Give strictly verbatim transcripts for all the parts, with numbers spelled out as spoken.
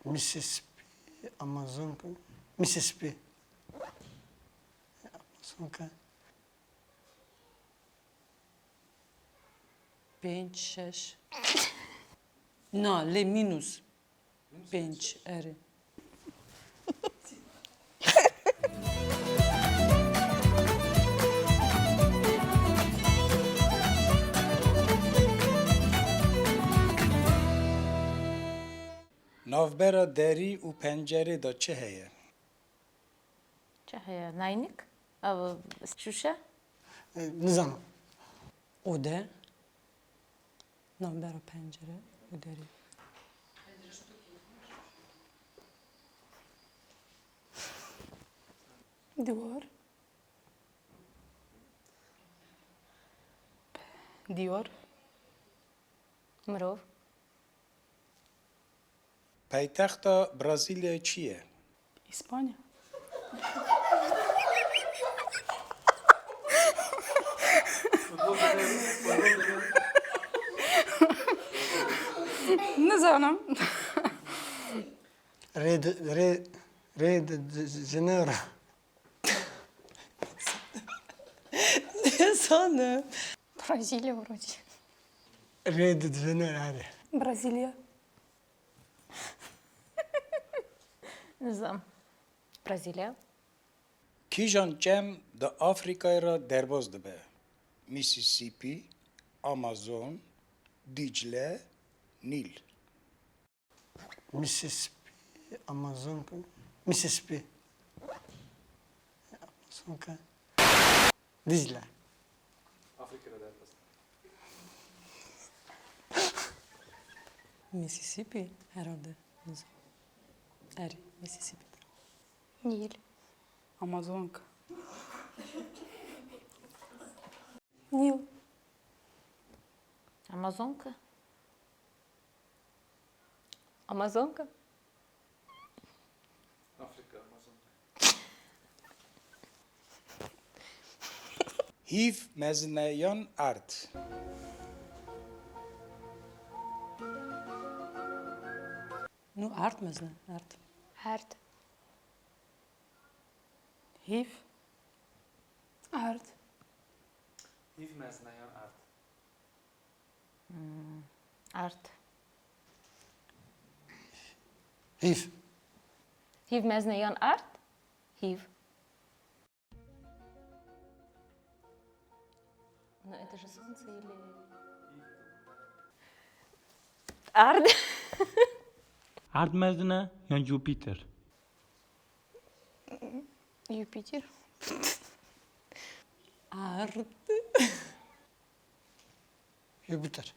Mississippi, Amazonka, Mississippi. Amazonka. Pênc, şeş. Na, lê mînus. Pênc, erê. Navbera derî û pencerê de çi heye? Çi heye? Naynik? Ev şûşe? E, nizanim. Ode. Navbera pencere û derî. Dîwar. Dîwar. Mirov. Paytexta Brazilyayê çi ye? Îspanya. Nizanim. Rio de, Rio, Rio de Janeiro. Nizanim. Brezîlya wroçî. Rio de Janeiro, erê. Brezîlya. Nizam. Brezîlya. Kîjan çem di Afrîkayê re derbas dibe? Mississippi, Amazon, Dicle, Nîl. Mississippi, Amazon, Mississippi. Amazonka. Dicle. Afrîkayê re derbas. Mississippi herhalde. Nizam. Erê, Mississippi. Nîl. Amazonka. Nîl. Amazonka. Amazonka. Afrîka, Amazonka. Hîv mezin e yan erd? Nu erd mezin e, erd. Erd. Hîv. Erd. Hîv mezin e yan erd? Hmm, erd. Hîv. Hîv mezin e yan erd? Hîv. No, e, tu ji son sêlê. Erd. Erd mezin e yan Jupîter? Jupîter. Erd. Jupîter.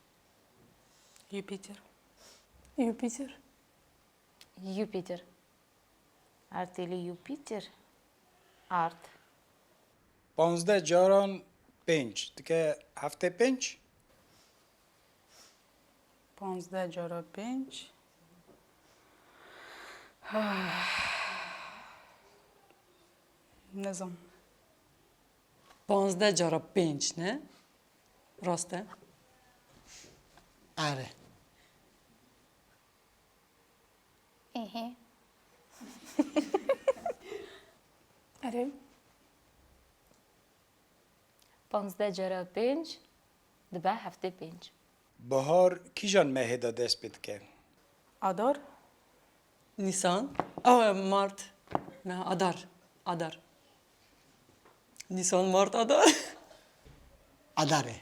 Jupîter. Jupîter. Jupîter. Erd êlî Jupîter. Erd. Panzdeh caran pênc dike heftê pênc? Panzdeh cara pênc. Nizam. Panzdeh cara pênc, ne? Rast e? Erê. Ehe. Erê. Panzdeh cara pênc dibe heftê pênc. Bihar kîjan mehê de dest pê dike? Adar. Nîsan. Ew, e, Mart. Ne, Adar. Adar. Nîsan, Mart, Adar. Adar e.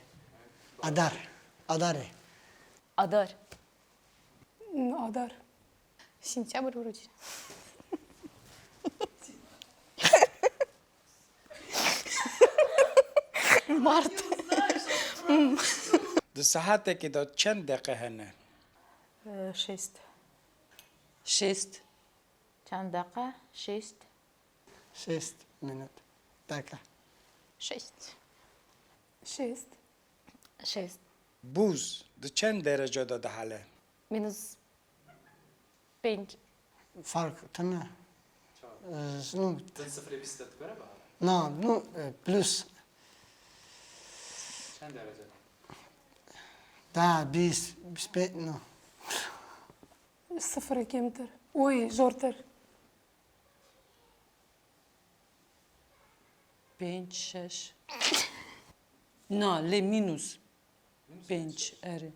Adar. Adar e. Adar. Adar. Sentyaber wroçî. Mart. Di saetekê de çend deqe hene? Ee, şêst. Şêst. Çend deqe? Şêst. Şêst minut. Deke. Şêst. Şêst. Şêst. Bûz di çend derece de dihele? Minus pênc. Fark tune. Çar. Ee, şunu. Din sifrê bîst de dibere bahar? Na, no, e, plus. Çend derece? Deh, bîst, bîst pênc, no. Sifirê kêmtir. Oy, jortir. Pênc, şeş. Na, lê mînus. Pênc, erê.